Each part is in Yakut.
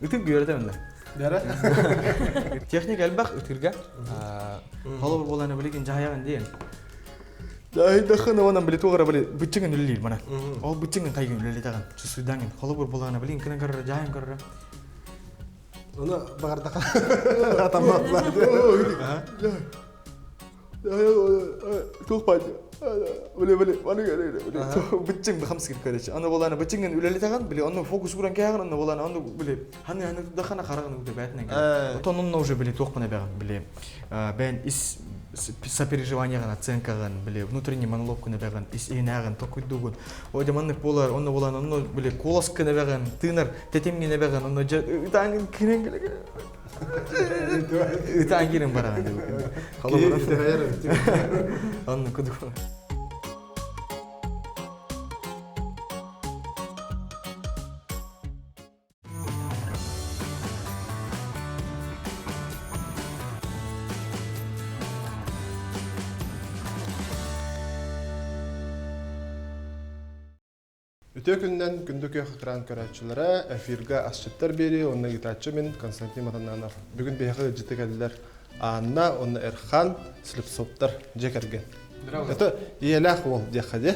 Ытыр үөрэтэминнэ. Бэрэ? Техника элбэх ытырга. Холобур буолан билигин дьаһайаҕын диэн. Дьаһайдаххын уонан били туох эрэ били быччыҥын үлэлиир мана. Ол быччыҥын хайгын үлэлэтэҕин, чусуйдаҥын. Холобур буолан билигин кына көрөр, дьаһайан көрөр. Оны баҕардаха атамматлар. Туох баар били били аны быччыҥ хамсыгыр көрөчү. Аны буолан быччыҥын үлэлэтэҕин, били онно фокус уран кээҕин, онно буолан онно били ханы ханы тудахана хараҕын угда бээтинэн кэлэр. Отон онно уже били туохпун эбэҕин били бэйэн ис сопереживанияҕын, оценкаҕын, били внутренний монологкун эбэҕин, ис иһинээҕин токуйдуугун. О дьэ маннык буолар, онно буолан онно били куоласкын эбэҕин, тыынар тэтимҥин эбэҕин, онно дьэ ытаан кирэн ытаан кирэн бараҕын Онно кудук. Үтүө күнүнэн күндү күөх экран көрөөччүлэрэ, эфиргэ асчыттар биэрии уонна ыытааччы мин Константин Матананов. Бүгүн биһиэхэ ыалдьыты кэллилэр Анна уонна Эрхан Слепцовтар дьиэ кэргэн. Это ийэлээх уол диэххэ дии.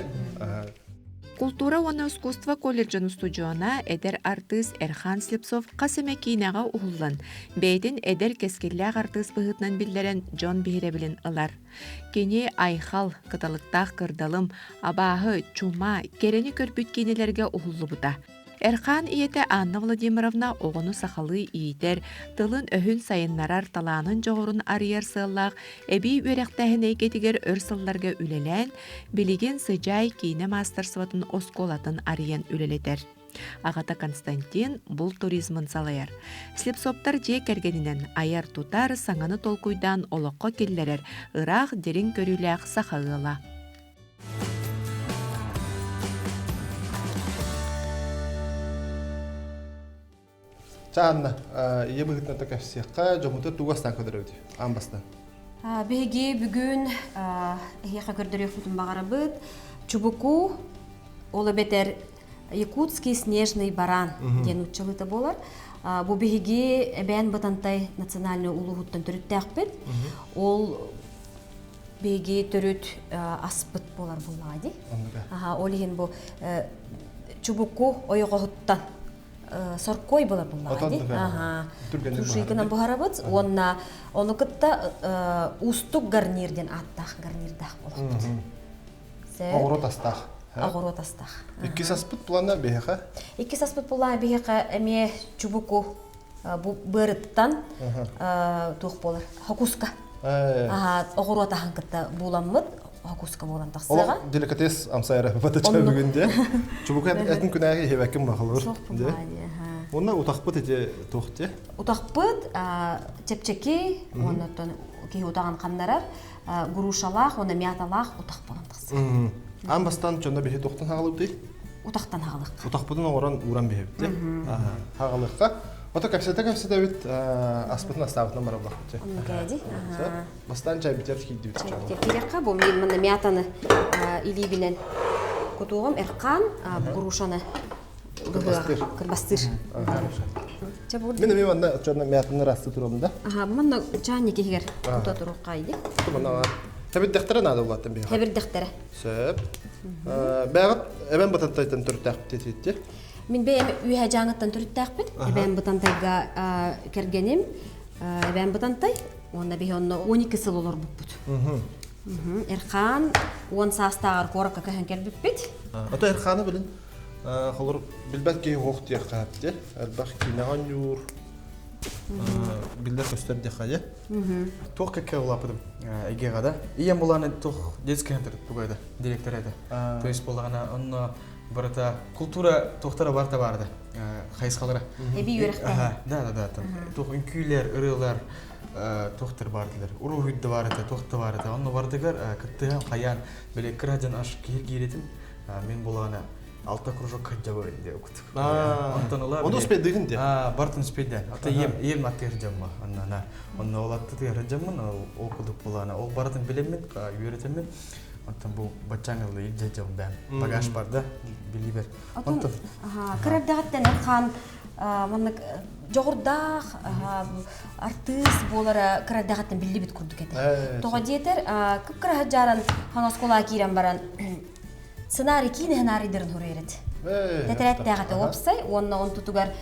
Култуура уонна искусство колледжын устудьуона, эдэр артыыс Эрхан Слепцов хас эмэ киинэҕэ уһуллан, бэйэтин эдэр кэскиллээх артыыс быһыытынан биллэрэн дьон биһирэбилин ылар. Кини Айхал, Кыталыктаах кырдалым, Абааһы, Чума, Кэрэни көрбүт киинэлэргэ уһуллубута. Эрхаан ийэтэ Анна Владимировна оҕону сахалыы иитэр, тылын-өһүн сайыннарар, талаанын-дьоҕурун арыйар сыаллаах эбии үөрэхтээһин эйгэтигэр өр сылларга үлэлээн, билигин Сыдьаай киинэ маастарствотын оскуолатын арыйан үлэлэтэр. Аҕата Константин булт туризмын салайар. Слепцовтар дьиэ кэргэнинэн айар-тутар, саҥаны толкуйдаан олоххо киллэрэр ыраах дириҥ көрүүлээх саха ыала. Чэ, Анна, ийэ быһыытынан да кэпсиэххэ, дьоммутугар тугу астаан көрдөрөбүт? Аан бастаан. Биһиги бүгүн эһиэхэ көрдөрүөхпүтүн баҕарабыт. Чубуку, ол эбэтэр Якутский снежный баран диэн нууччалыыта буолар. Бу биһиги Эбээн Бытантай национальнай улууһуттан төрүттээхпит. Ол биһиги төрүт аспыт буолар буоллаҕа дии. Аха, ол иһин бу чубуку ойоҕоһуттан соркой буолар буоллаҕа дии. Аха. Тушикынан буһарабыт уонна ону кытта уустук гарнир диэн ааттаах гарнирдаах буолахпыт. Оҕуруот астаах. Оҕуруот астаах. Иккис аспыт плана биһиэхэ? Иккис аспыт плана биһиэхэ эмиэ чубуку бу быарыттан туох буолар хокуска оҕуруот аһын кытта бууламмыт хокуска буолан тахсыаҕа деликатес амсайра бата бүгүн де чубуку этин күнээги иһэбэккин бахалыр де Онно утахпыт ити туох те утахпыт чэпчэки оннотон киһи утаҕын ханнарар грушалаах уонна мяталаах утах буолан тахсар аан бастаан чонно биһи туохтан хаҕалыбытый утахтан хаҕалыахха утахпытын оҥорон ууран биһибит хаҕалыахха ото кэпсэтэ кэпсэтэбит аспытын астаабытынан барабылахпыт оннукээди бастаан чайбытыгар киирдибит киириэххэ бу мин манна мятаны илиибинэн кутуоҕум эрхаан грушаны кырбастыыр Мин эмиэ манна чорно мятаны расты турам да. Аха, манна чаанньык иһигэр тута туруохха иди. Манна Тэбирдэхтэрэ наада улааттан биһиэхэ. Тэбирдэхтэрэ. Сөп. Бэҕэт эбэн Бытантайтан төрүттээхпит диэтиитти. Мин бэйэм Үөһээ Дьааҥыттан төрүттээхпин. Эбээн Бытантайга кэргэним Эбээн Бытантай уонна биһи онно 12 сыл олорбуппут. Эрхаан 10 саастааҕар куоракка көһөн кэлбиппит. Ото Эрхааны билин холор билбэт киһи суох диэххэ сөп элбэх киинэҕэ оонньуур биллэр көстөр диэххэ дьэ Туох кэккэ улааппытым эйгэҕэ да. Ийэм булааны туох детский центр туга этэ, директор этэ. То есть буоллаҕына онно барыта култуура туохтара барыта баар да хайысхалара. Эбии үөрэхтээһин. Да, да, да. Туох үҥкүүлэр, ырыалар, туохтар баар этилэр. Уруһуй да баар этэ, туох да баар этэ. Онно барытыгар кыттыһан хайаан били кыра дьон аш киһиргиир этим. Мин булаана алта кружок хаддьабы диye окутук. Онтон ыла Ону успейдыгын диye. Бартын успейден. Ата ем ем аттыгар дьамма. Анна онно ол аттытыгар дьаммын ол кудук булаана ол барытын билеммин үөрэтеммин. Онтон бу баччаҥ ылы илдьэ дьам бэм. Багаж бар да билибер. Онтон кырардаҕыттан Эрхан. Маннык дьоҕурдаах артыыс буолара кыра эрдэҕиттэн биллибит курдук этэ. Тоҕо диэтэр, кып-кыра сылдьааран хаҥас оскуолаҕа киирэн баран сценарий киинэ сценарийдарын суруйар этэ. Тэтэрэттээх этэ уопсай уонна онтутугар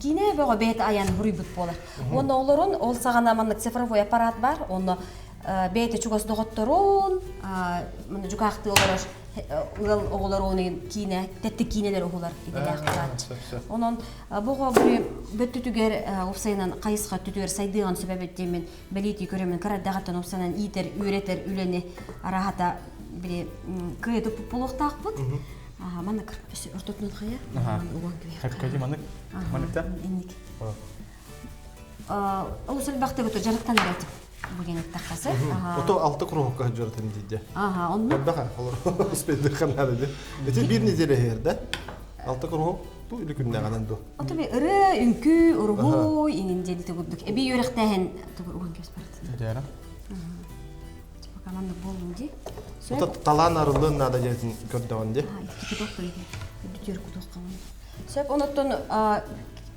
киинэ бөҕө бэйэтэ айан суруйбут буолар. Уонна олорун ол саҕана маннык цифровой аппарат бар, онно бэйэтэ чугас доҕотторун, маны дьукаахтыы олорор ыал оҕолорун киинэ, тэттик киинэлэр уһулар идэлээх буолааччы. Онон бу оҕо бөттүтүгэр уопсайынан хайысха өттүтүгэр сайдыаҕын сөбөбүт диэммин бэлиэтии көрөмүн кыра эрдэҕиттэн уопсайынан иитэр, үөрэтэр үлэни араһата били кыайа туппут буолуохтаахпыт. Маннык ортотунан хайа уган кэбиһиэххэ. Маннык манныкта? Инник. Олус элбэхтик дьарыктанар этим. Бу диэн эттэххэ Ото алта кругка дьарытын диде. Ага, онно. Элбэх олор успейдыхан надо ди. Эти бир неделя херде. Алта круг ту или күннәгәнен ду. Ото би ыры, үҥкүү, уруһуй иҥин диэдити курдук. Эби үөрэхтээһин тугу уган кэс барытын. Дәрә. Пока маннык боллун ди. Ото талаан арыллыан наада диэтин көрдөҕүн ди. Ити кутуох Бүтүөр кутуох калан. Сөп онуттан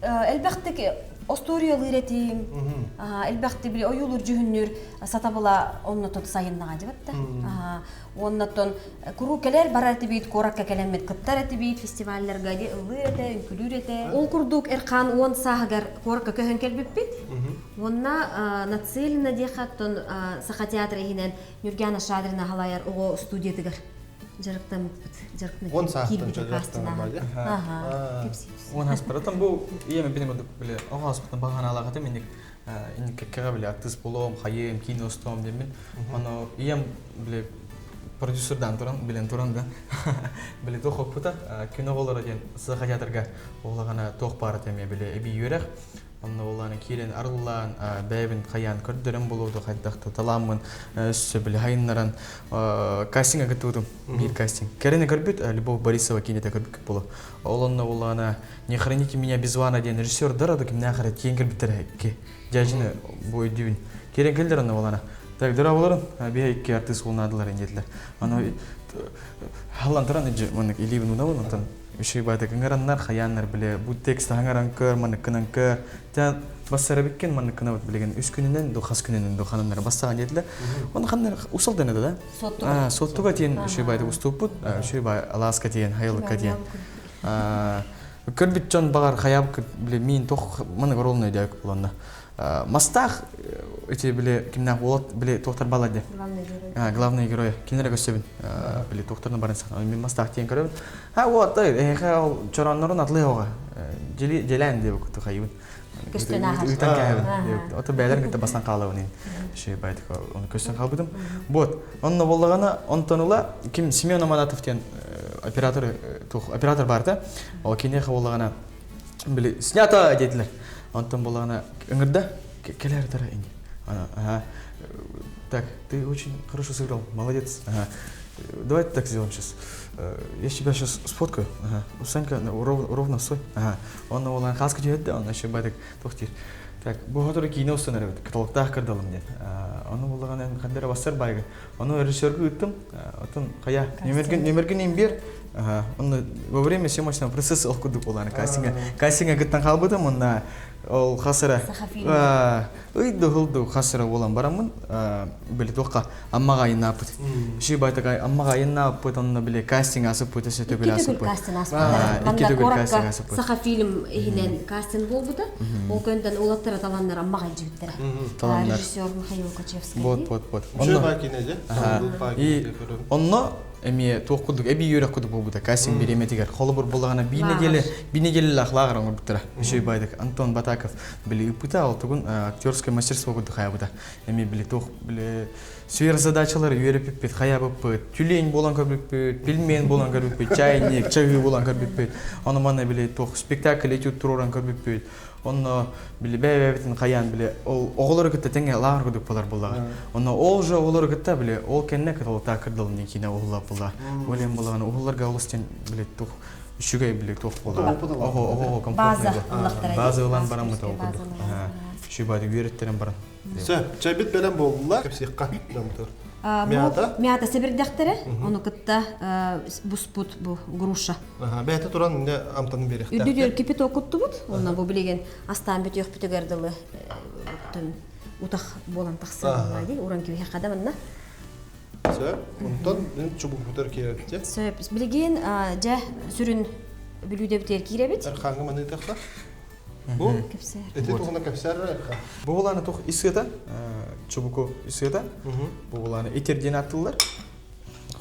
элбэхтик остуоруйалыыр этим, элбэхти били ойуулуур дьүһүннүүр сатабыла оннотон сайыннаҕа дьыбатта. Оннотон куруук кэлэр барар этибит, куоракка кэлэммит кыттар этибит, фестивалларга ди ыллыыр этэ, үҥкүлүүр этэ. Ол курдук Эрхан уон сааһыгар куоракка көһөн кэлбиппит. Уонна нацелена диэхэ оттон Саха театр иһинэн Нюргяна Шадрина халайар оҕо студиятыгар дьарыктаммыппыт. Уон саастан дьарыктанар Аха. Уон хаспарatan бу ийэм бини курдук били оҕо хаспытын баһанаалаах этим инник инник кэккэҕэ били артыыс буолуом, хайыым, киинэ устуом диэммин. Ону ийэм били продюсердаан туран, билэн туран да били туох оппута күн оҕолоро диэн Саха театрга оҕолоҕуна туох баара эмиэ били эбии үөрэх Онно буоллаана киирэн арыллаан, бэйэбин хайаан көрдөрөн буолуо хайдах да талааммын өссө били хайыннаран кастинга кыттыбытым. Биир кастинг. Кэрэни көрбүт Любовь Борисова киинэтэ көрбүт буолу. Ол онно буоллаана «Не храните меня без вана» диэн режиссердар ады кимнээх эрэ тиийэн кэлбиттэрэ икки. Дьээдьини бу өйдүүбүн. Киирэн кэллэр онно буоллаана. Так, дорооболорун, биһи икки артыыс буолнаадылар диэтилэр. Аны халлан туран иджи маннык илиибин уунабын, онтон Үчүгэй баайдык ыҥыраннар, хайааннар били бу текст аһаҥаран көр, манныккынан көр. Тя бассарабиккин манныккына билигин үс күнүнэн ду хас күнүнэн ду хананнар бастаҕан диэтилэр. Оны ханнар усал дэнэ да? Суоттуга. Суоттуга диэн үчүгэй баайдык устууппут, үчүгэй баай алааска диэн, хайылыкка диэн. Көрбүт дьон баҕар хайаабыт били миин тох маннык оруолун өйдөөк буланна. Мастаах эти били кимнээх уолат били туохтар балар диэн. Главный герой. Главный герой. Кинилэр көстөбүн. Били туохтарына барын саха. Мин мастаах диэн көрөбүн. Ха вот эһэхэ ол чороннорун атлыы оҕа. Дьелээн диэбит куту хайыбын. Көстөн ааһар. Ыытан кээһэбин. Ото бээлэр кытта бастан хаалабын. Шей байтык оны көстөн хаалбытым. Вот. Онно боллагана онтон ыла ким Семен Аманатов диэн оператор оператор бар да. Ол киниэхэ боллагана били снято диэтилэр. Онтон булаана ыҥырда кэлээр тара ини. Ага. Так, ты очень хорошо сыграл, молодец. Ага. Давай так сделаем сейчас. Я тебя сейчас сфоткаю. Ага. Санька, ровно, ровно стой. Ага. Он олан хаска түһэдде, он еще байтак тохтир. Так, бу хотору киинэ устан эрэ каталогтаах кырдалым диэн. Ону буллаҕына хандара бассар байга. Ону режиссерга ыыттым. Отон хая нөмерген нөмерген имбер. Онно во время съемочного процесса ол курдук буолааны кастинга кастинга кыттан хаалбытым онно ол хасыра ый дыһыл хасыра буолан бараммын били туохха аммаҕа айыннааппыт ши байтакай аммаҕа айыннааппыт онно били кастинг асыппыт өссө төгүл асыппыт кастинг аспыттар икки төгүл кастинг асыппыт саха фильм иһинэн кастинг буолбута ол көнтөн улаттара таланнар аммаҕа илдьибиттэрэ таланнар режиссер Михаил Кочевский вот вот вот онно и онно эмиэ туох курдук эбии үөрэх курдук буолбута кастинг бириэмэтигэр холобур буллаҕына биир неделе биир неделелээх лааҕыр оҥорбуттара үчүгэй байдык Антон Батаков били ыыппыта ол тугун актерское мастерство курдук хайабыта эмиэ били туох били сверхзадачалары үөрэппиппит хайабыппыт тюлень буолан көрбүппүт пельмень буолан көрбүппүт чайник чаһыы буолан көрбүппүт ону манна били туох спектакль этюд туруоран көрбүппүт Онно били бэйэ-бэйэбитин хайаан били ол оҕолору кытта тэҥҥэ лааҕыр курдук буолар буоллаҕа. Онно ол же оҕолору кытта били ол кэннэ кыталыктаах кырдалын диэн киинэ уһуллар буолла. Ол иһин буоллаҕына уһулларга олус диэн били туох үчүгэй били туох буолла. Оҕо оҕо комфортный База База ылан бараммыт ол курдук. Үчүгэй баады үөрэттэрэн баран. Сөп, чайбыт бэлэм буолла. Кэпсиэххэ дьомтор. Мята? Мята сэбирдэхтэрэ, ону кытта буспут бу груша. Бэйэтэ туран инде амтанын биэриэхтээх. Үрдүгэр кипяток куттубут, онно бу билигин астаан бүтүөхпүтүгэр дылы утах буолан тахсыа дии, уран киһиэхэ да манна. Сөп. Онтон чубукутар киирэбит. Сөп. Билигин дьэ сүрүн бүлүүдэбитигэр киирэбит. Эрхааҥҥа маныытахха. Бу ити туһунан кэпсээр эрха. Бу булааны тух исыата, чубуку исыата. Бу булааны итер диэн аттылар.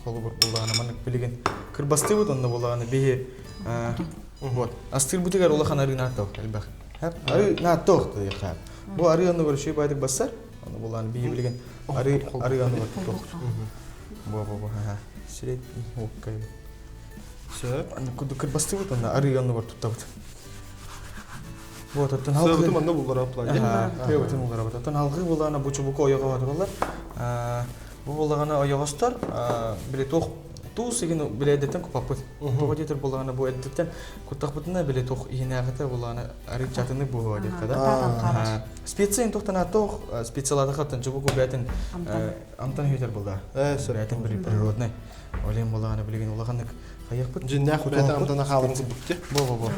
Холобур булааны маннык билигин кырбастыыбыт онно булааны биһи вот астыырбытыгар улахан арыы нааттох элбэх. Арыы нааттох диэхэ. Бу арыы оннугар үчүгэй баайдык бассар. Ону булааны биһи билигин арыы арыы оннугар туттуох. Бу бу бу средний окей. Сөп. Курдук кырбастыыбыт онно арыы оннугар туттабыт. Вот, оттон халгыы... Сыабытын манна булларап Тыабытын булларабыт. Оттон халгыы булаана бу чубуку ойоҕо тураллар. Бу буллаҕына ойоҕостор били туох туус игин били эддеттен купаппыт. Тоҕо диэтэр буллаҕына бу эддеттен куттахпытына били туох иһинээҕитэ буллаҕына арыыччатыны буһуо диэххэ да. Специя тухтана туох специалатахаттан чубуку бээтин амтан хүйтер булда. Бээтин били природный. Олен буллаҕына билигин улаханнык хайыахпыт. Дьиннээх бээтэ амтана хааларын курдук Бо бо бо.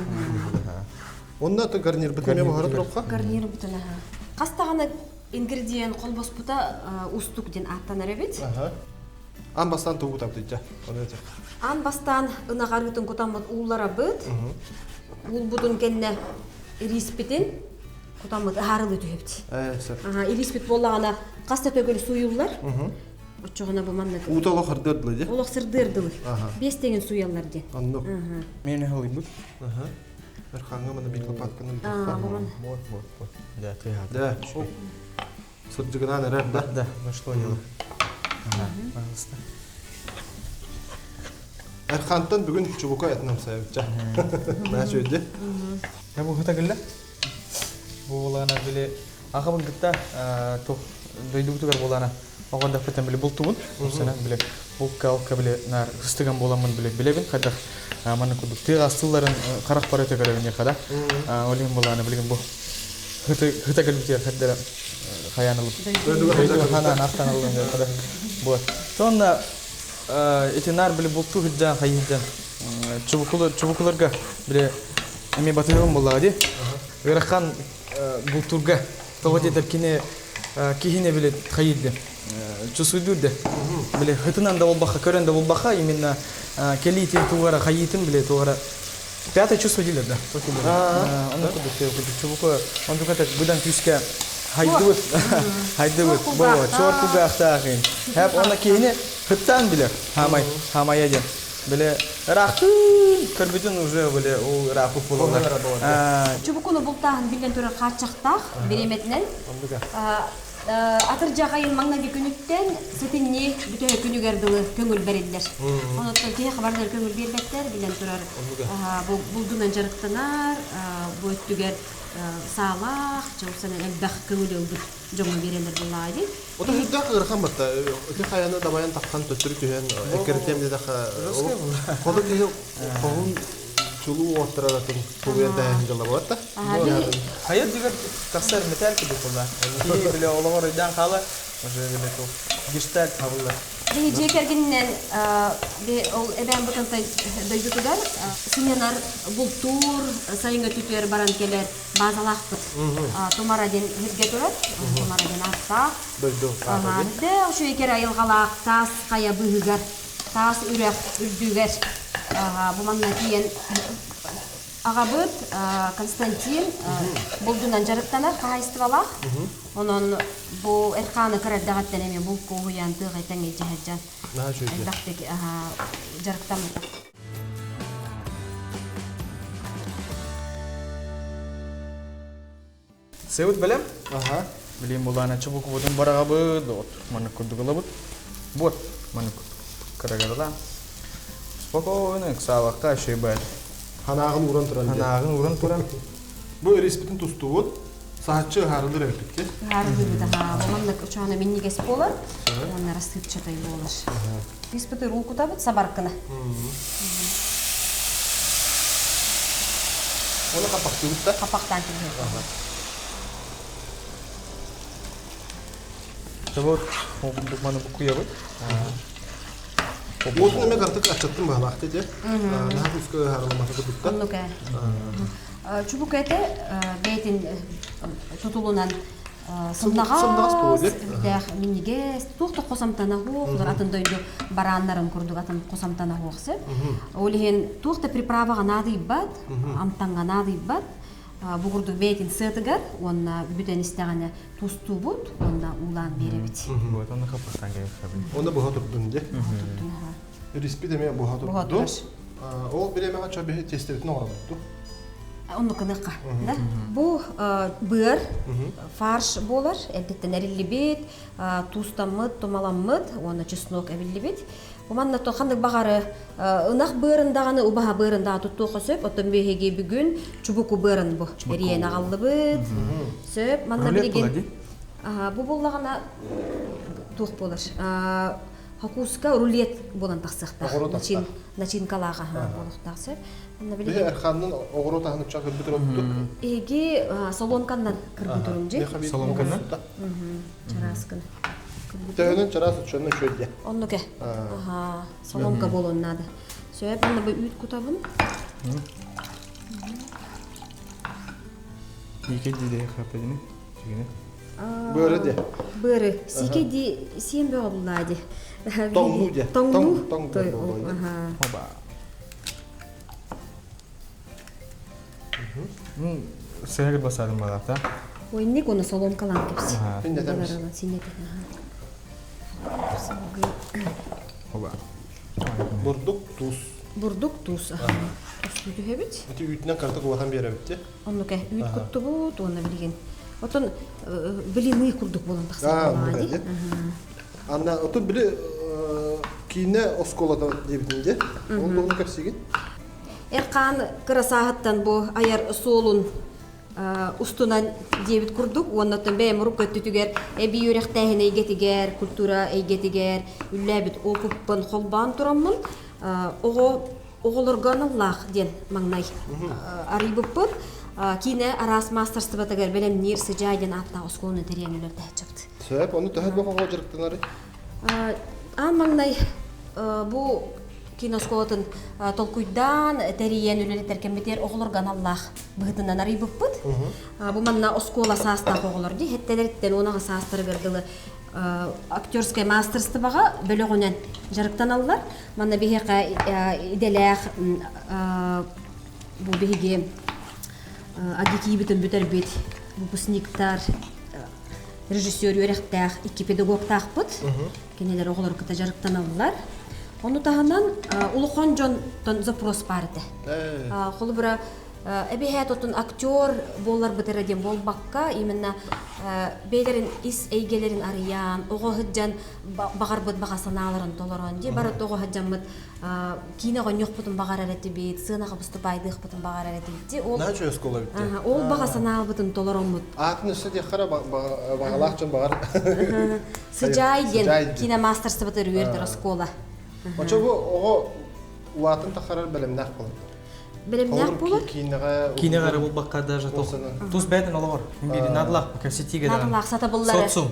Онно то гарнирбытын эмиэ буһара туруохха? Гарнирбытын аха. Хас даҕаны ингредиент холбоспута устук диэн ааттанар эбит. Аан бастаан тугу кутабытый Ону этих. Аан бастаан ынах арыытын кутаммыт уулларабыт. Уулбутун кэннэ ириспитин кутаммыт ыһаарылыы түһэбит. Аха, ириспит буоллаҕына хас да төгүл сууйуллар. Оччоҕуна бу маннык. Уута олох ырдыар дылы дии. Олох сырдыар дылы. Биэс тэҥин сууйаллар диэн. Оннук. Мен ыһылыйбыт. Эрхаҥҥа маны биир лопатканы ыытыахха. Вот, вот, вот. Да, ты Да. Сырдьыгынаан эрэр да? Да, ну что делать? Пожалуйста. Эрхантан бүгүн чубука этинем сайыбыча. Наша өйдө. Я бу хыта кэллэ. Бу буолаана били ахабын кытта тух дойдубутугар буолаана оҕордохпутан били бултубун. Сана били булка алка били нар ыстыган буоламмын били билебин хайдах манна курдук тыа астылларын харах бары өтө да. Ол иһин буолаана билигин бу хыта кэлбитигэр хайдара хаян ылып ханаан ахтан ыллым Вот. Сонна ити нар били бултуу хыджан хайыджан чубукуларга били эми батыгым буллаҕа дии. Ыарахан бултуурга тоҕо диэтэр кини киһини били хайыйды чувствуйдуур да били хытынан да болбаха көрөн да болбаха именно кэлиитин тугара хайыытын били тугара пятое чувство диилер да ону курдук чубуку онтука так быдан күүскэ хайдыбыт хайдыбыт бо чуор кугаахтаахын хэп онно киһини хыттаан билэр хаамай хаамайа диэн Били ыраахтын көрбүтүн уже били ол ырааппыт буолаллар. Чубукуну бултааһын биллэн турар хааччахтаах бириэмэтинэн. Атырдьах айын маҥнайгы күнүттэн сэтинньи бүтэһик күнүгэр дылы көҥүл бэриллэр. Онуттан киһи хабардар көҥүл биэрбэттэр, билэн турар бу булдунан дьарыктанар, бу өттүгэр саалаах, чаусанан элбэх көҥүл ылбыт дьоҥҥо биэрэллэр буоллаҕа дии. Ото сүрдээх ыарахан батта. Ити хайаны дабайан таххан төттөрү түһэн эккирэтиэм диэтэххэ хоту киһи хоһун чулуу уоттараратын тулуйан тэһэн дьалла буолар Хайа дигэр тахсар металл курдук буолла. Киһи биле олоҕор өйдөөн хаалар, уже биле гештальт хабыллар. Биһи дьиэ кэргэнинэн ол эбээн Бытантай дойдутугар сынньанар бултуур сайыҥҥы өттүтүгэр баран кэлэр баазалаахпыт. Тумара диэн сиргэ турар. Тумара диэн ааттаах. Дойду аата Дэ үчүгэй кэрэ айылҕалаах таас хайа быыһыгар, таас үрэх үрдүгэр бу манна тиийэн аҕабыт Константин булдунан дьарыктанар хаһаайыстыбалаах. Онон бу Эрхааны кыра эрдэҕиттэн эмиэ булка уһуйаан тыаҕа тэҥҥэ дьаһайдьан элбэхтик дьарыктаммыта. Сыабыт бэлэм. Аха. Билим булаана чубукубутун бараҕабыт, вот маннык курдук ылабыт. Вот маннык кырагарылаан. Спокойно ыксаабакка шөйбэт. Ханааҕын ууран туран. Ханааҕын ууран туран. Бу эриспитин тустубут. Саһаччы ыһаарылыр эбиппит. Ыһаарылыыбыт аһаа. Бу маннык учаана минньигэс буолар. Уонна рассыпчатай буолар. Испыты кутабыт сабаркына. Оны хаппахтыыбыт да? Хаппахтаан кэбиһэбит. Вот маны букуябыт. Уотун эмэ картык аччаттын баһалаахты те. Наһаа куска ыһаарыламмата курдукта. Оннук ээ. Чубук этэ бэйэтин тутулунан сымнаҕас, үрдээх минньигэс, туох да хос амтана суох, атын дойду барааннарын курдук атын хос амтана суох сөп. Ол иһин туох да приправаҕа наадыйбат, амтаҥҥа наадыйбат. Бу курдук бэйэтин сыатыгар уонна бүтэн истэҕинэ тустуубут уонна уулаан биэрэбит. Вот онно хаппахтаан кэлэбит. Онно буһа турдун дии. Риспит эмиэ буһа турдун. Ол бириэмэҕэ чо биһи тиэстэбитин оҥоробут Оннук гыныахха, да? Бу быар фарш буолар, эрдэттэн эриллибит, туустаммыт, тумаламмыт уонна чеснок эбиллибит. Бу манна ханнык баҕары ынах быарын даҕаны, убаһа быарын даҕаны туттуохха сөп. Оттон биһиги бүгүн чубуку быарын бу эриэн аҕаллыбыт. Сөп. Манна билигин бу буллаҕына туох буолар? Хокууска рулет буолан тахсыахтаах. Начин, начинкалаах буолуохтаах сөп. Биһи Эрханнын оҕуруот аһын учча кырбытыр оттук. Эһиги соломканнан кырбытырын же. Соломканнан? Чарааскын. Төһөнөн чараас уччанна үчүөдде. Оннуке. Аха, соломка буолуон наада. Сөп, манна бу үүт кутабын. Ике диде хапедини. Чигини. Быары де. Быары. Сике ди сиэн бөҕө буллаа ди. Тоҥнуу де. Тоҥнуу. Тоҥ Оба. Сыһыгыр басадым балата. Ойник оны соломкалаан кепси. Синнетен. Оба. Бурдук туус. Бурдук туус. Тустуу түһэбит. Ити үүтүнэн карта кубатан биэрэбит те. Оннука үүт куттубут уонна билигин. Отон блины курдук буолан тахсар. Анна отон били киинэ оскуолата диэбитин де. Ол туһун кэпсигин. Эркаан кырасааһыттан бу айар суолун устунан диэбит курдук уонна оттон бэйэм урук өттүтүгэр эбии үөрэхтээһин эйгэтигэр, культура эйгэтигэр үллээбит опыппын холбоон тураммын оҕо оҕолорго аналлаах диэн маҥнай арыйбыппыт. Киинэ араас маастарстыбатыгар бэлэмниир сыдьаай диэн ааттаах оскуоланы тэрийэн үлэлдэһэччэбит. Сөп, ону төһө элбэх оҕо дьарыктанарый? Аан маҥнай бу кинооскуолатын толкуйдаан, тэрийэн үлэлэтэр кэммитигэр оҕолорго аналлаах быһыытынан арыйбыппыт. Бу манна оскуола саастаах оҕолор дии, хэттэлэриттэн уонаҕа саастарыгар дылы актерскай маастарыстыбаҕа бөлөҕүнэн дьарыктаналлар. Манна биһиэхэ идэлээх бу биһиги агитиибитин бүтэрбит выпускниктар режиссер үөрэхтээх икки педагогтаахпыт. Кинилэр оҕолору кытта дьарыктаналлар. Ону таһынан улахан дьонтон запрос баар этэ. Холобура, эбэһээт отун актер буоларбыт эрэ диэн буолбакка, именно бэйэлэрин ис эйгэлэрин арыйан, оҕо сылдьан баҕарбыт баҕа санааларын толорон, дии барыт оҕо сылдьаммыт киинэ оҕонньохпутун баҕарар этибит, сыанаҕа выступайдыахпытын баҕарар этибит. Дии ол Наачу оскуола бүттэ. Ол баҕа санаабытын толороммут. Аатын өссө диэххэ баҕалаах дьон баҕар. Сыдьаай диэн киинэ маастарстыбатыгар үөрдэр оскуола. Очо бу оҕо улаатын тахарар бэлэмнээх болар. Бэлэмнээх болар? Киинэҕэ Киинэҕэ эрэ булбакка даже тус бэйэтин олоҕор. Биир наадалаах кэпсэтиигэ Наадалаах сатабыллары. Социум.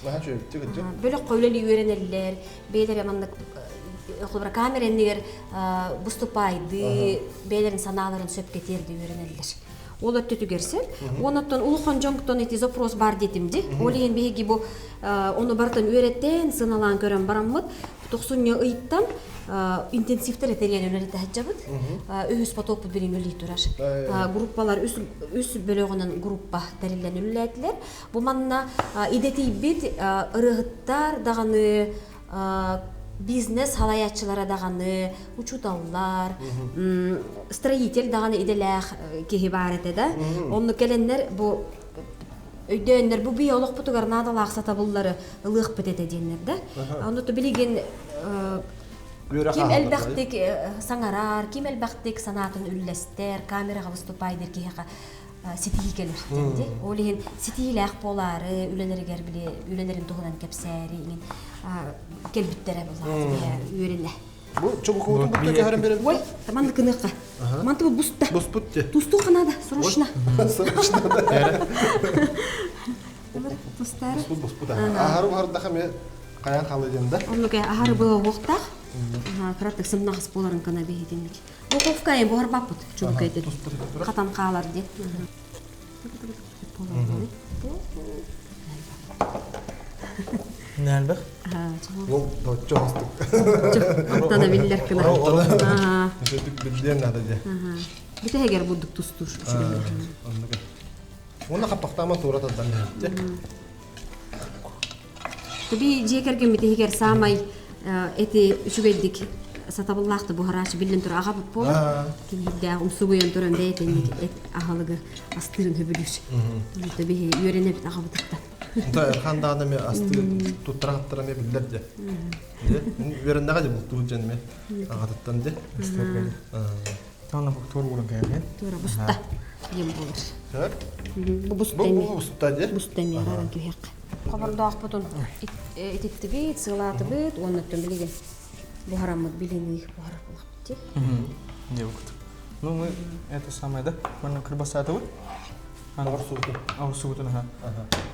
Наһаа үчүгэй кырдьык. Бөлөххө үлэлии үөрэнэллэр, бэйэлэрэ маннык холобура камера иннигэр выступайды, бэйэлэрин санааларын сөпкө тиэрдэ үөрэнэллэр. Ол өттүтүгэр сир. Онуттан улахан дьонтон ити запрос бар диэтим ди. Ол иһин биһиги бу ону барытын үөрэттэн, сыналаан көрөн бараммыт, тохсунньу ыйыттан интенсивтер этэрийэн үлэлэтэ сылдьабыт. Үһүс потокпут билин үлэлии турар. Группалар үс, үс бөлөҕүнэн группа тэриллэн үлэлээтилэр. Бу манна идэтийбит ырыаһыттар даҕаны бизнес салайааччылара даҕаны, учууталлар, строитель даҕаны идэлээх киһи баар этэ да. Онно кэлэннэр бу өйдөөннөр бу бии олохпутугар наадалаах сатабыллары ылыахпыт этэ диэннэр да. Онно билигин ким элбэхтик саҥарар, ким элбэхтик санаатын үллэстэр, камераҕа выступайдыр киһиэхэ ситиһии кэлэр диэн Ол иһин ситиһиилээх буолаары, үлэлэригэр били үлэлэрин туһунан кэпсээри иҥин кэлбиттэрэ буллаҕа үөрэнэ. Бу чубукуутун бутта көһөрөн беребит. Ой, таман кыныахха. Манты бу буста. Буспут те. Тустуу ханада, срочно. Срочно. Тустары. Буспут буспут аһары буһардаха ме хайан халы диэн да. Оннук аһары быа уохтаах. Кыратык сымнаҕас буоларын гына биһитинник. Духовка буһарбаппыт чубука этин. Хатан хаалар диэн. Нэлбэх. Ол доччо хостук. Аттана биллэр кына. Сөтүк билдиэн надо дьэ. Бүтэһигэр бурдук тустуур. Оннук. Уонна хаппахтаама туора тардан дьэ. Таби дьиэ кэргэммит иһигэр саамай эти үчүгэйдик сатабыллаахты буһараачы биллэн тур аҕабыт буолар. Киниһирдээх умсугуйан туран бэйэтинник эт аһылыгы астыырын хөбүлүүр. Таби үөрэнэбит аҕабытыттан. Онто Эрхан даҕаны эмиэ астыы туттара хаптара эмиэ биллэр дьэ. Үөрэннэҕэ дьэ бултуур дьэн эмиэ аҕатыттан дьэ. Тана бу туор ууран кэһэн. Туора буста диэн буолар. Сөп. Бу буста Бу эмиэ. бу буста дьэ. Буста эмиэ арааран түһүөххэ. Хобордоохпутун ититтибит, сыалаатыбыт уонна оттон билигин буһараммыт билинии буһарар буоллахпыт дии. Не вот. Ну мы это самое, да? Манна кырбасаатыбыт. Оҕурсуутун. Оҕурсуутун, аха.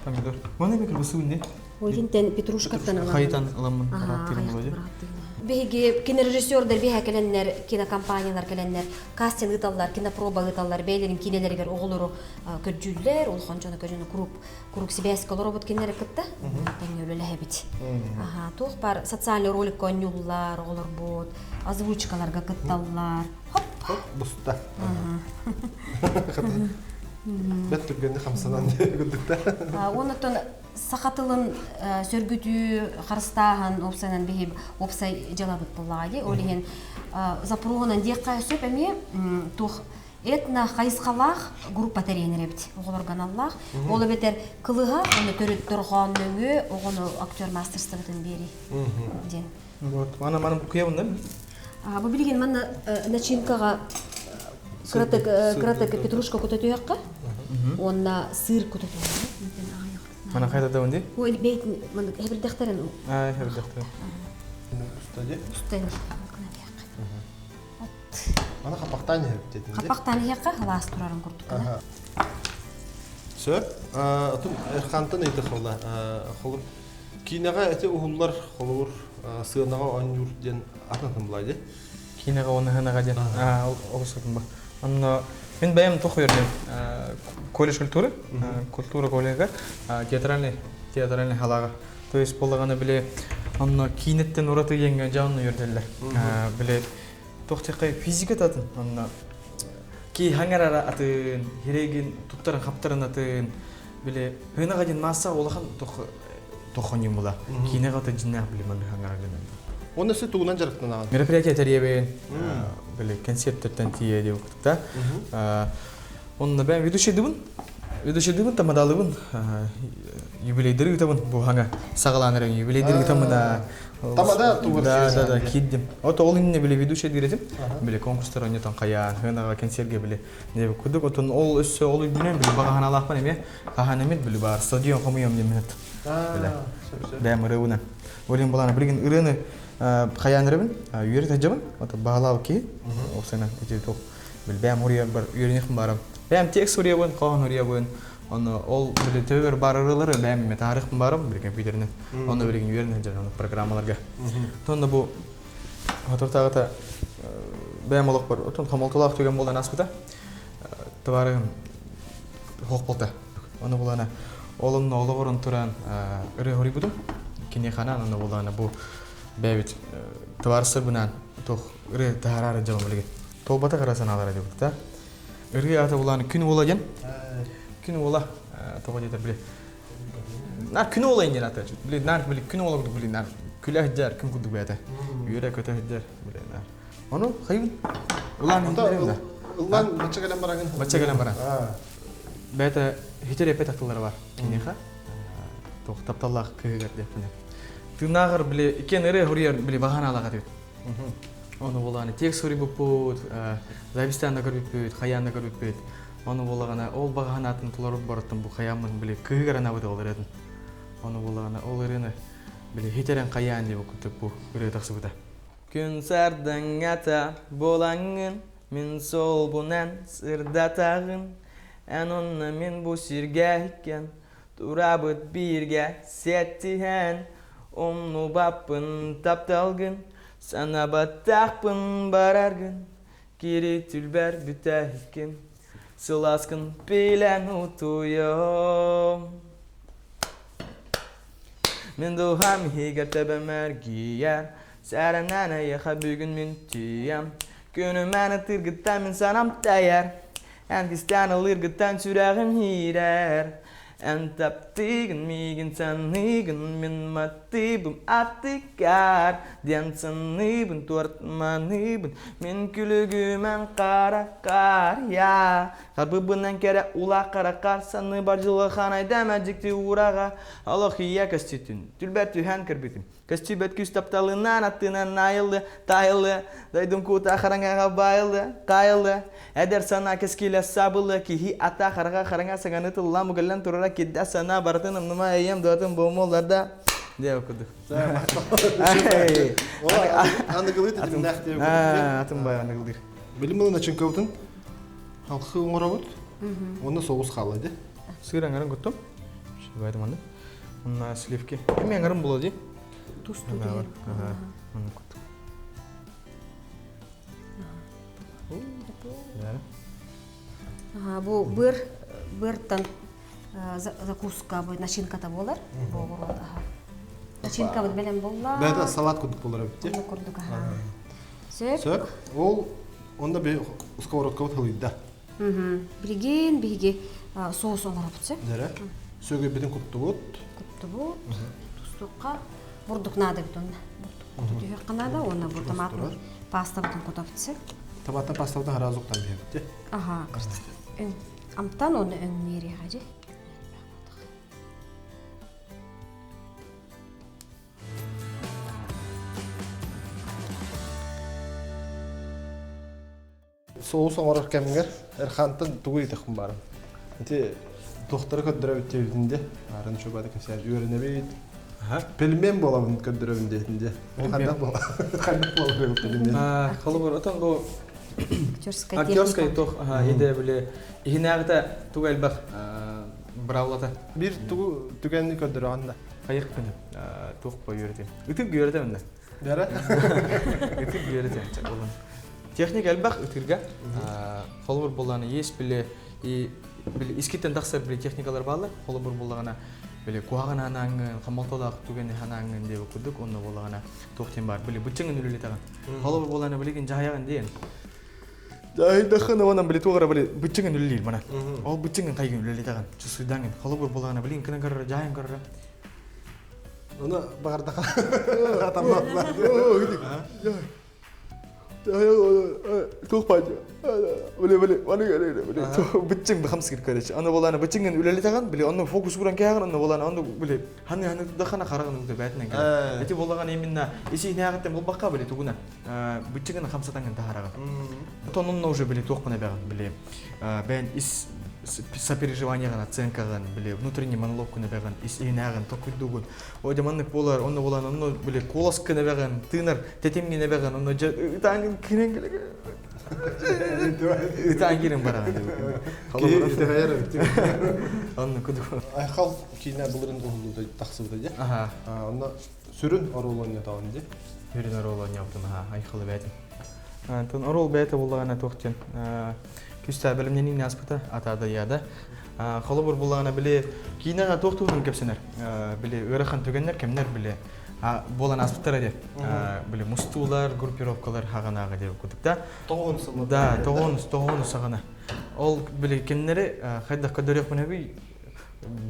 Помидор. Манна эми кырбасыбын не? Итинтэн петрушкаттан ылан. Хайытан ыламмын харааттыырым буолуо. Биһиги кинорежиссердар биһэ кэлэннэр, кинокомпаниялар кэлэннэр кастинг ыыталлар, кинопроба ыыталлар, бэйэлэрин киинэлэригэр оҕолору көрдүүллэр, улахан дьону көрдүүнү куруук куруук сибээскэ олоробут кинилэри кытта тэҥҥэ үлэлэһэбит. Аха, туох бар социальный роликка оонньууллар, оҕолорбут, озвучкаларга кытталлар. Хоп! Хоп, буста. Бэт түргэнник хамсанан курдукта. Оннуттан саха тылын сөргүтүү, харыстааһын уопсайынан биһи уопсай дьыалабыт буоллаҕа дии. Ол иһин запроһунан диэххэ сөп эмиэ туох этно хайысхалаах группа тэрийэн эрэбит оҕолорго аналлаах. Ол эбэтэр кылыһа, оны төрүт дорҕоон нөҥүө оҕону актер мастерствотын биэрии диэн. Вот, мана мана букуябын да? Бу билигин манна начинкаҕа кыратык кыратык петрушка кута түһүөххэ уонна сыр кута түһүөххэ. Мана хайда да ди? Ой, бейтин манна хэбирдэхтэрин. Аа, хэбирдэхтэрин. Уста ди. Уста ди. Мана хаппахтаан иһэбит Хаппахтаан иһиэххэ халаас турарын курдук. Сөп. Отун Эрхантан ыйытык холла. Холур киинэҕэ эти уһуллар холобур сыанаҕа оонньуур диэн атын атын булай ди. Киинэҕэ уонна сыанаҕа диэн олус атын ба. Онно мин бэйэм туох үөрдүм колледж культуры, культура коллега театральный театральный халааҕа. То есть буоллаҕына били онно киинэттэн ураты диэҥҥэ дьэ онно үөрдэллэр. Били туох диэххэй физика атын онно ки хаҥарара атын, хирегин туттарын хаптарын атын, били хынаҕа диэн маасса улахан тохоньум була. Киинэҕэ ата дьиннээх били манны хаҥара гынан. Уонна өссө тугунан дьарыктанаҕын? Мероприятие тэрийэбин, били концерттэртэн тиийэ диэбит да. Онно бэйэм ведущийдыбын. Ведущийдыбын, тамадалыбын. Юбилейдери ыытабын бу хаҥа саҕалаан эрэн юбилейдери ыытаммын да. Тамада тугар Да, да, да, киирдим. От ол иннинэ били ведущий диретим. Били конкурстар онньотон хайаан, хынаҕа концертге били не курдук отон ол өссө ол үрдүнэн били баҕаһаналаахпын эмиэ хаһан эмит били баар стадион хомуйам диэммин биле бэйэм ырыабынан Олин булаана билигин ырыаны хайаан эрэбин үөрэ сылдьабын ото баһылаабыт киһи опсайынан ити туох били бэйэм уруйарбар үөрэниэхпин баарам бэйэм текст уруйабын хоһоон уруйабын ону ол били төбөбөр баар ырыалары бэйэм эмэ таарыахпын баарам били компьютеринэн онно билигин үөрэнэ сылдьабын аны программаларга тонно бу соторутааҕыта бэйэм олохпор отон хомолтолоох түгэн буолан ааспыта табаарыһым хоох Ону булана ол онно олоҕуран туран ырыа хоруйбутум. Киниэхэ анаан онно булана бу бэйэбит табаарыстарбынаан туох ырыа таһаараары дьалым билигин. Туолбатах ыра санаалара диэбит да. Ырыа аата булаан Күн уола диэн. Күн уола тоҕо диэтэр били Нар күн уола иннин аты. Били нар били күн уола курдук били нар күлэ сылдьар күн курдук бэйэтэ. Үөрэ көтө сылдьар били нар. Ону хайын ылаан иһиллэрим да. Ыллаан бачча кэлэн бараҥын. Бачча кэлэн баран. Бэйэтэ хитер эппет тыллара бар киниэхэ. Туох тапталлаах кыһыгар диэппинэ. Тыынааҕар били иккиэн ырыа хуруйар били баҕанаалаах этибит. Ону буолааны текст суруйбуппут, записьтаан да көрбүппүт, хайаан да көрбүппүт. Ону буолаҕына ол баҕаһанаатын толору барыттан бу хайааммын били кыһыгар анаабыт ол ырыатын. Ону буолаҕына ол ырыаны били хитерэн хайаан диэбит курдук бу ырыа тахсыбыта. Күн сардаҥата буолаҥҥын, мин суолбунан сырдатаҕын, эн онно мин бу сиргэ иккиэн. Турабыт бииргэ сиэттиһэн, Умнубаппын тапталгын, Санаабатахпын бараргын, Кири түлбэр бүтэһиккин, Сылааскын билэн утуйуом. Мин дууһам иһигэр төбөм эргийэр, Сэрэнэн эйиэхэ бүгүн мин тиийэм. Күнүм эн ытыыргыттан мин санам тэйэр, Эн кистээн ылыыргыттан сүрэҕим иирэр. Эн таптыыгын миигин саныыгын мин матыыбым аттыгар диэн саныыбын туортманыыбын мин күлүгүм эн хараххар я харбыбынан кэрэ улаах хараххар саныыбар дьылҕа айдама дьикти уураҕа олох ийэ көстүтүн түлбэр түһэн көрбүтүм Көстүбэт күүс тапталынан аттынан айылы, тайылы, дойдум куута хараҥаҕа байылы, тайылы, эдэр санаа кэскилэ сабылы, киһи ата хараҕа хараҥа саҥаны тыллаан мугаллан турара кирдэ санаа барытын умнума эйэм дуотун буомулларда диэ курдук. Аныгылыы тэтимнээх диэ Атын бай аныгылыыр. Билим ылын ачыҥкабытын халхы оҥоробут. Уонна соус хаалла ди. Сыр аҥарын куттум. Шибайдым Онна сливки. Эми аҥарын була ди. Тустуу түһэр. Онна куттум. Бу быр быртан закуска бу начинката буолар. Буолар. Начинкабыт бэлэм буолла. Бэйэтэ салат курдук буолар эбит. Онно курдук аха. Сөп. Сөп. Ол онно би сковородкабыт хылыйда. Билигин биһиги соус оҥоробут сөп. Дэрэ. Сөгөйбүтүн куттубут. Куттубут. Тустуохха бурдук наада эбит онно. Бурдук куту наада уонна бу томатный пастабытын кутабыт сөп. Томатный пастабытын сразу уктан биһэбит. Аха, Амтан оны өҥнүөриэҕэ дьи. Соус оҥорор кэмҥэр Эрхантан тугу ыйытыахпын баарым. Ити туохтары көрдөрөбүт диэбитин дии. Арын чубаты кэпсээн үөрэнэбит. Пельмен буолабын көрдөрөбүн диэтин дии. Ол хайдах буола хайдах буолар пельмен? Холобур, отон бу Актерская актерскай туох идэ били иһинээҕитэ тугу элбэх быраабылата. Биир тугу түгэнни көрдөрөҕүн да. Хайыахпын туох бо үөрэтим. Ытык үөрэтэмин да. Бэрэ? Ытык үөрэтем болон. Техника элбэх ытырга. Холобур буллаҕына есть били и били искиттен тахсар били техникалар бааллар. Холобур буллаҕына били куһаҕан ханааңҥын, хомолтолоох түгэни ханааңҥын диэбит курдук онно буоллаҕына туох диэн баар били быччыҥын үлэлэтэҕин. Холобур буоллаҕына билигин дьаһайаҕын диэн. Дьаһайдаххына уонна били туох эрэ били быччыҥын үлэлиир мана. Ол быччыҥын хайгын үлэлэтэҕин. Чусуйдаҥын. Холобур буоллаҕына билигин кынан көрөр дьаһайан көрөр. Оны баҕардаха атамматла. Туох баадьа. Били били аны били быччыҥ бахамсыгыр короче. Аны болааны быччыҥын үлэлэтэҕин, били онно фокус куран кээҕин, онно болааны онно били ханы ханы тудахана хараҕын угда бээтинэн кэлэр. Эти болаҕан именно исиинээҕиттэн булбакка били тугуна быччыҥын хамсатаҥын таһараҕын. Отон онно уже били туохпун эбэҕин били бэйэн ис сопереживаниеҕын, оценкаҕын, били внутренний монологкун эбэҕин, ис иһинээҕин токуйдуугун. О, дьэ маннык буолар, онно буолан, онно били куоласкын эбэҕин, тыынар тэтимҥин эбэҕин, онно дьэ ытаан киирэн ытаан киирэн бараҕын. Киһи итэҕэйэр эбит. Онно кудук. Айхал киинэ былырын уһуллуута тахсыбыта дии. Аха. Онно сүрүн оруол оонньотоҕун дии. Сүрүн оруол оонньообутум, аха, Айхалы бээтим. Антон оруол бэйэтэ буллаҕына туох диэн күстää бэлэмнэниини ааспыта атаада яада. Холобур буллаҕына били киинэҕэ туох туһунан кэпсэнэр били ыарахан түгэннэр кэмнэр били буолан ааспыттара диэн били мустуулар группировкалар хаҕанааҕы диэн курдук да Тоҕуон сылла. Да, тоҕуон тоҕуон саҕана. Ол били кимнэри хайдах көрдөрүөхпүн өбүй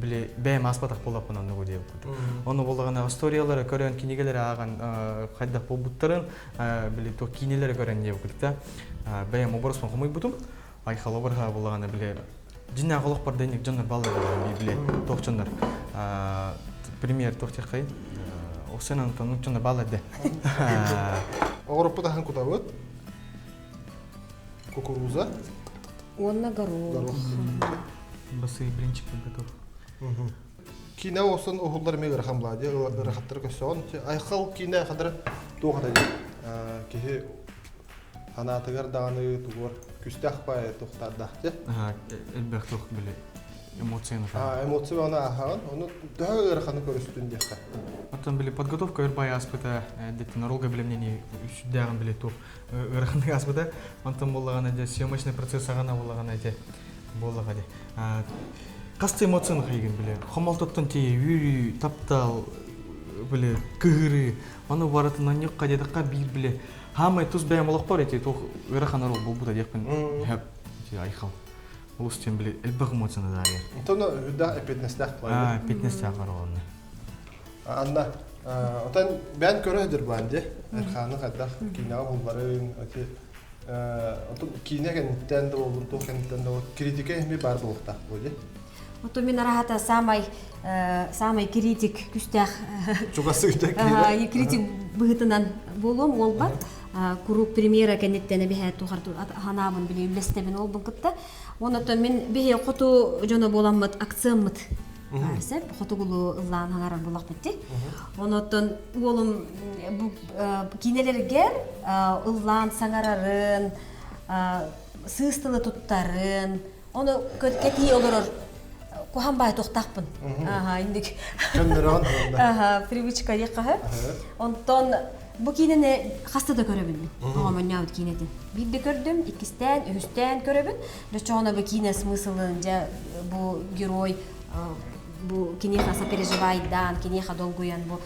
били бэйэм ааспатах буоллахпын оннугу диэбит курдук. Ону буоллаҕына историялары көрөн, кинигэлэри ааҕан хайдах буолбуттарын били то киинэлэри көрөн диэбит курдук да бэйэм образпын хомуйбутум. Айхал обраһа буоллаҕына били дьиннээх олохпор да инник дьоннор баллар били туох дьоннор пример туох диэххэй Оксана Антоновна дьоннор баллар де. Оҕороппут аһын кутабыт. Кукуруза. Уонна горох. Басы блинчик готов. Киинэ осон уһуллар эмиэ ыарахан буолаа дии ыарахаттары көрсөҕүн. Айхал киинэ хадара туох ата дии киһи санаатыгар даҕаны тугуор күстээх баайы туохтаардаах дии. Элбэх туох били. Эмоцияны. А, эмоция оны ааһаҕын, ону төһө ыараханы көрүстүн диэххэ. Оттон били подготовка өр бай ааспыта, деттин оролга билемнени сүрдээҕин били туох ыараханнык ааспыта. Онтон буоллаҕына дьэ съемочный процесс аҕана буоллаҕына ити буоллаҕа дии. Хас эмоцияны хайыгын били хомолтоттон тиийэ үөрүү, таптал, били кыһырыы, ону барытын онньукка диэтэххэ биир били хаамай тус бэйэм олохпор ити туох ыарахан орол буолбута диэхпин хөп айхал. Олус диэн били элбэх эмоцияны даарыйар. Онтон үрдээх эппиэтинэстээх план. Эппиэтинэстээх оруолунна. Анна, отон бэйэн көрө сылдьар дии. Эрхааны хайдах киинэҕэ уһулларын, ити отон киинэ кэнниттэн да буоллун, туох кэнниттэн да буоллун, критика эмиэ баар буолуохтаах буо дии. Ото мин араһата самай самай критик күстээх Чугас киирэ. критик быһытынан буолуом уолбат. Куруук премьера кэнниттэн эбиһэ тухар ханаабын били үллэстэбин уолбун кытта. Онотон мин биһи хоту дьоно буоламмыт акцияммыт сеп хотугулу ыллаан хаҥарар буллахпыт ти. Онотон уолум бу киинэлэргэр ыллаан саҥарарын, сыыс тылы туттарын, ону кэтии олорор куһан баай туохтаахпын. Аха, индик. Аха, привычка диэххэ. Онтон бу киинэни хаста да көрөбүн мин. Оҕомонньообут киинэтин. Биирдэ көрдүм, иккистээн, үһүстээн көрөбүн. Дочоҕуна бу киинэ смыслын, дьэ бу герой бу киниэхэ сопереживайдаан, киниэхэ долгуйан бу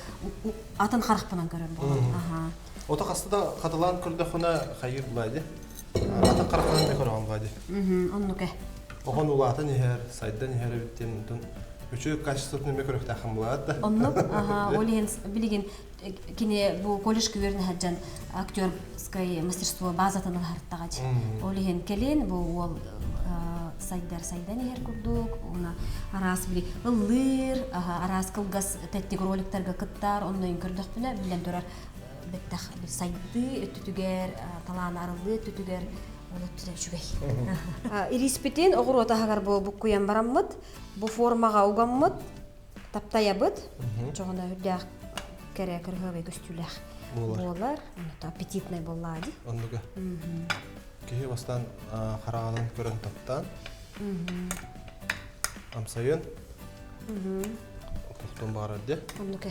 атын харахпынан көрөр буолан. Аха. Ото хаста да хатылаан көрдөххүнэ хайыыр булаа Атын харахтан көрөҕүн баа дии. Оннук э. Оҕон улаатан иһэр, сайдан иһэр эбит диэн онтон үчүгэй качествотын эмиэ көрүөхтээххин булаат да. Оннук, аха, ол иһин билигин кини бу колледжка үөрэнэ сылдьан актерскай мастерство базатын ылаһартаҕа Ол иһин кэлин бу уол сайдар сайдан иһэр курдук, уна араас били ыллыыр, араас кылгас тэттик роликтарга кыттар, онно көрдөхпүнэ билэн турар бэттэх сайдыы өттүтүгэр, талаан арыллыы өттүтүгэр ол өттүтэ үчүгэй. Ириспитин оҕуруот аһыгар бу буккуйан бараммыт, бу формаҕа угаммыт, таптайабыт. Чоҕуна үрдээх кэрэ кырыһыабай көстүүлээх буолар. Аппетитный буоллаа дии. Оннуга. Киһи бастаан хараҕынан көрөн таптаан, амсайын, тохтон баарар дии. Оннука.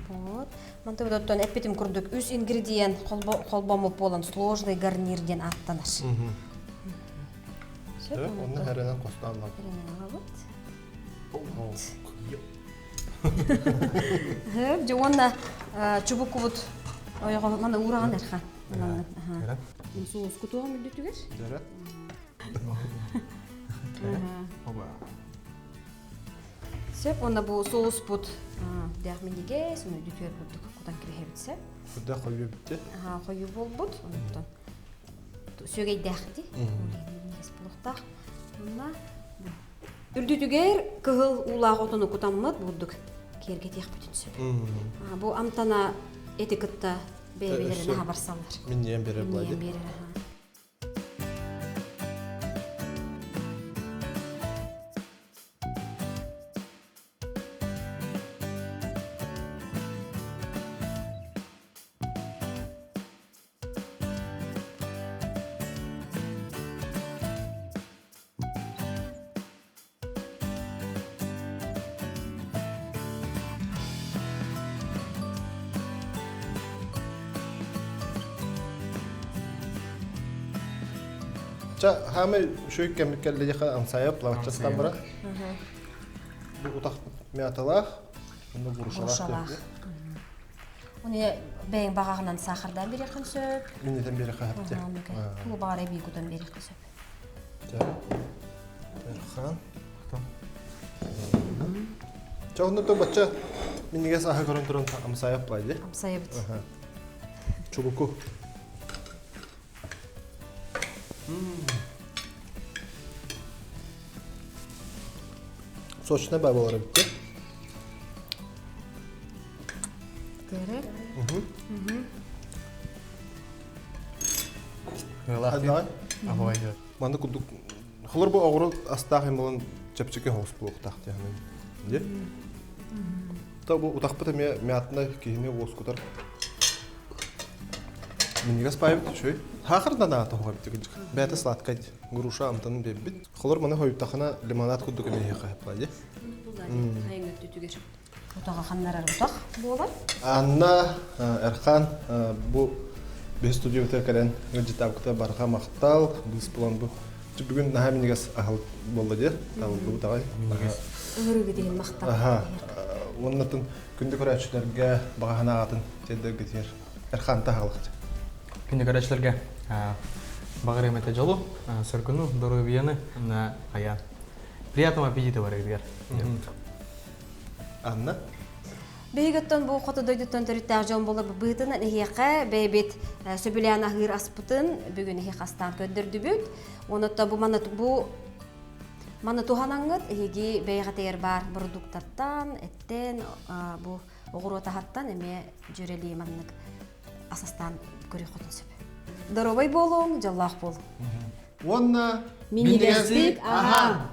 Вот. Мантыбыт оттон эппитим курдук үс ингредиент холбоммут буолан сложный гарнир диэн ааттанар. Сөп, онно хэрэнэн хостоон Хэрэнэн аҕабыт. Хөп, дьэ уонна чубукубут ойоҕо мана уураҕын эрхан. Соус кутуоҕум үрдүтүгэр. Дөрө. Оба. Сөп, уонна бу соуспут дээх минньигэс, уну дүтүөр курдук кутан кириһэбит сөп. Куда хойуу бүтте? Аха, хойуу буолбут. Онтон сүөгэйдээх ди. Минньигэс буолуохтаах. Уонна үрдүтүгэр кыһыл уулаах отону кутаммыт бурдук киэргэтиэхпитин сөп. Бу амтана эти кытта бэйэ-бэйэлэрин аха барсаллар. Минньиэн берер Минньиэн биэрэр аха. Ча хаамай үчүгэй кэммит кэллэ диэхэ амсайап лаваччастан бара. Бу утах мяталаах, онно бурушалаах. Уну бэйэҥ баҕаҕынан саахардаан бириэххин сөп. Миннетен биэриэххэ сөп. Тугу баҕар эбии кутан биэриэххэ сөп. Эрхан. Ча онно то бачча миннигес аһы көрөн туран амсайап байды. Амсайабыт. Чубуку. Сочная бабалар битти. Тері. Хаднай. Манна курдук холор бу оҕуруот астаах им болон чэпчэки хоҕус буолуохтаах диэхинэн. Дии. Та бу утахпыт эмиэ мятнай киһини уоскутар. Минньигэс баайбыт үчүгэй. Саахардан аата оһоҕо эбит кырдьык. Бэйэтэ сладкай груша амтанын биэрбит. Холор маны хойуттахына лимонад курдук эмиэ иһиэххэ дии. Хайын өттүтүгэр утаҕа ханнарар утах буолар. Анна Эрхан бу биһи студиябытыгар кэлэн ыалдьыттаабыкта барҕа махтал быыс булан бу бүгүн наһаа минньигэс аһылык буолла дии табыллыбыт аҕай Ыҥырыыгыт иһин махтал. Аха. Уоннатын күндү көрөөччүлэргэ баҕа санааҕытын тиэрдэргитигэр Эрхан таһалык. Күндү көрөөччүлэргэ баҕарыам этэ дьолу, соргуну, доруобуйаны, хайаан. Приятного аппетита барыгытыгар. Анна? Биһиги бу хоту дойдуттан төрүттээх дьон буолар быһыытынан эһиэхэ бэйэбит сөбүлээн аһыыр аспытын бүгүн эһиэхэ астаан көрдөрдүбүт. Онон бу маны бу маны туһанаҥҥыт эһиги бэйэҕитигэр баар бородууктаттан, эттэн, бу оҕуруот аһаттан эмиэ дьүөрэлии маннык ас астаан көрүөххүтүн сөп. Доруобай буолуҥ, дьоллоох буолуҥ. Уонна Минньигэстик аһаан!